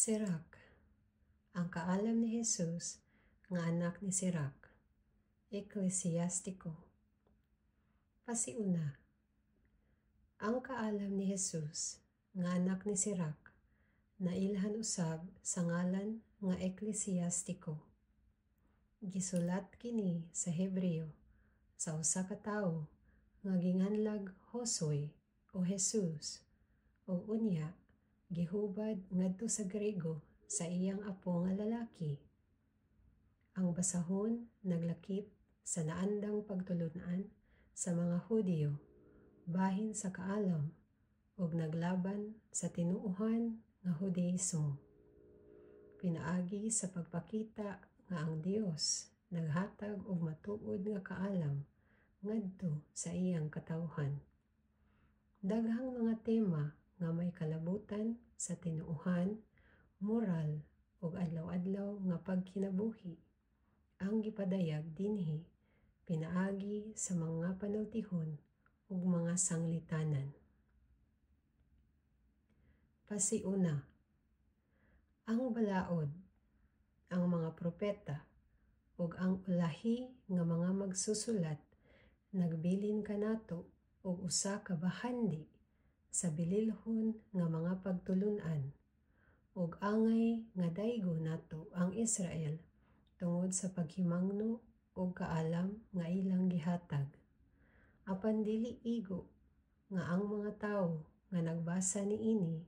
Sirach. Ang kaalam ni Jesus nga anak ni Sirach. Eklesiastiko. Pasiuna. Ang kaalam ni Jesus nga anak ni Sirach nailhan usab sa ngalan nga Eklesiastiko. Gisulat kini sa Hebreo sa usa ka tawo nga ginganlag Hosoy o Jesus ug unya gihubad ngadto sa Grego sa iyang apo nga lalaki. Ang basahon naglakip sa naandang pagtulun-an sa mga Hudiyo bahin sa kaalam ug naglaban sa tinuohan nga Hudaismo pinaagi sa pagpakita nga ang Dios naghatag og matuod nga kaalam ngadto sa iyang katawhan. Daghang mga tema nga may kalabutan sa tinuohan, moral ug adlaw-adlaw nga pagkinabuhi ang gipadayag dinhi pinaagi sa mga panultihon ug mga sanglitanan. Pasiuna. Ang balaod, ang mga propeta ug ang ulahi nga mga magsusulat nagbilin kanato og usa ka bahandi sa bililhon nga mga pagtulun-an ug angay nga daygo nato ang Israel tungod sa paghimangno ug kaalam nga ilang gihatag. Apan dili igo nga ang mga tawo nga nagbasa niini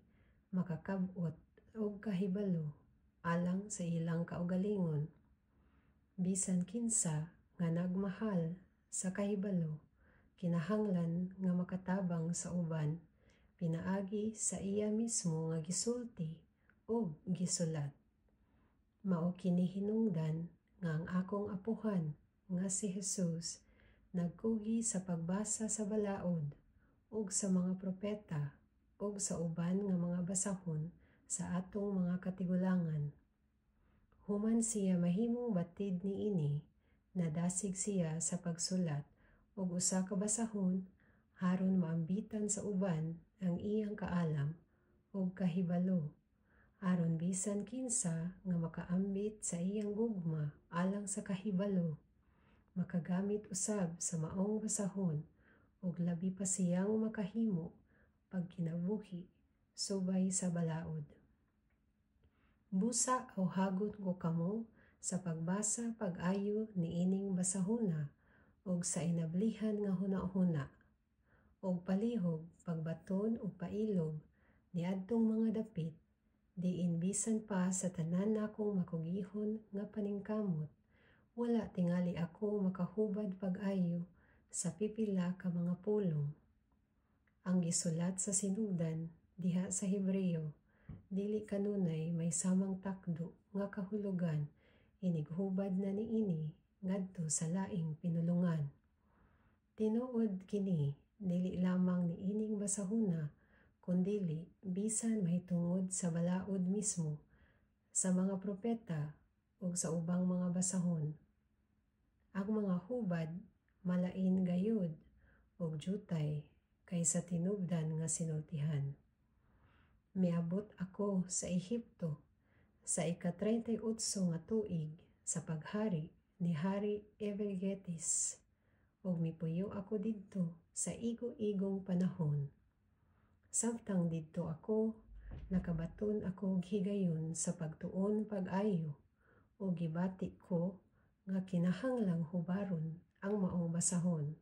makakab-ot og kahibalo alang sa ilang kaugalingon. Bisan kinsa nga nagmahal sa kahibalo kinahanglan nga makatabang sa uban pinaagi sa iya mismo nga gisulti ug gisulat. Mao kini hinungdan nga ang akong apuhan nga si Jesus nagkugi sa pagbasa sa balaod ug sa mga propeta ug sa uban nga mga basahon sa atong mga katigulangan. Human siya mahimong batid niini, nadasig siya sa pagsulat og usa ka basahon aron maambitan sa uban ang iyang kaalam ug kahibalo, aron bisan kinsa nga makaambit sa iyang gugma alang sa kahibalo makagamit usab sa maong basahon ug labi pa siyang makahimo pagkinabuhi subay sa balaod. Busa awhagon ko kamo sa pagbasa pag-ayo niining basahona ug sa inablihan nga hunahuna ug palihog pagbaton ug pailob niadtong mga dapit diin bisan pa sa tanan nakong makugihon nga paningkamot, wala tingali ako makahubad pag-ayo sa pipila ka mga pulong. Ang gisulat sa sinugdan diha sa Hebreo dili kanunay may samang takdo nga kahulugan inighubad na niini ngadto sa laing pinulongan. Tinuod kini dili lamang niining basahona kundili bisan mahitungod sa balaod mismo, sa mga propeta ug sa ubang mga basahon. Ang mga hubad malain gayud ug jutay kaysa tinubdan nga sinultihan. Miabot ako sa Ehipto sa ika-38 nga tuig sa paghari ni Hari Evergetes ug mipuyo ako didto sa igo-igong panahon. Samtang didto ako, nakabaton ako og higayon sa pagtuon pag-ayo ug gibati ko nga kinahanglang hubaron ang maong basahon.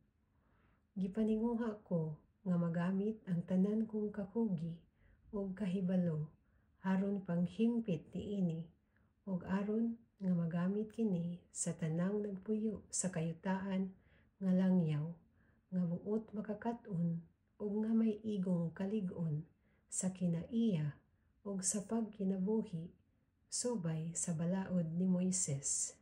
Gipaninguha ko nga magamit ang tanan kong kakugi ug kahibalo aron panghimpit niini ug aron nga magamit kini sa tanang nagpuyo sa kayutaan nga langyaw nga buot makakat-on ug nga may igong kalig-on sa kinaiya ug sa pagkinabuhi subay sa balaod ni Moises.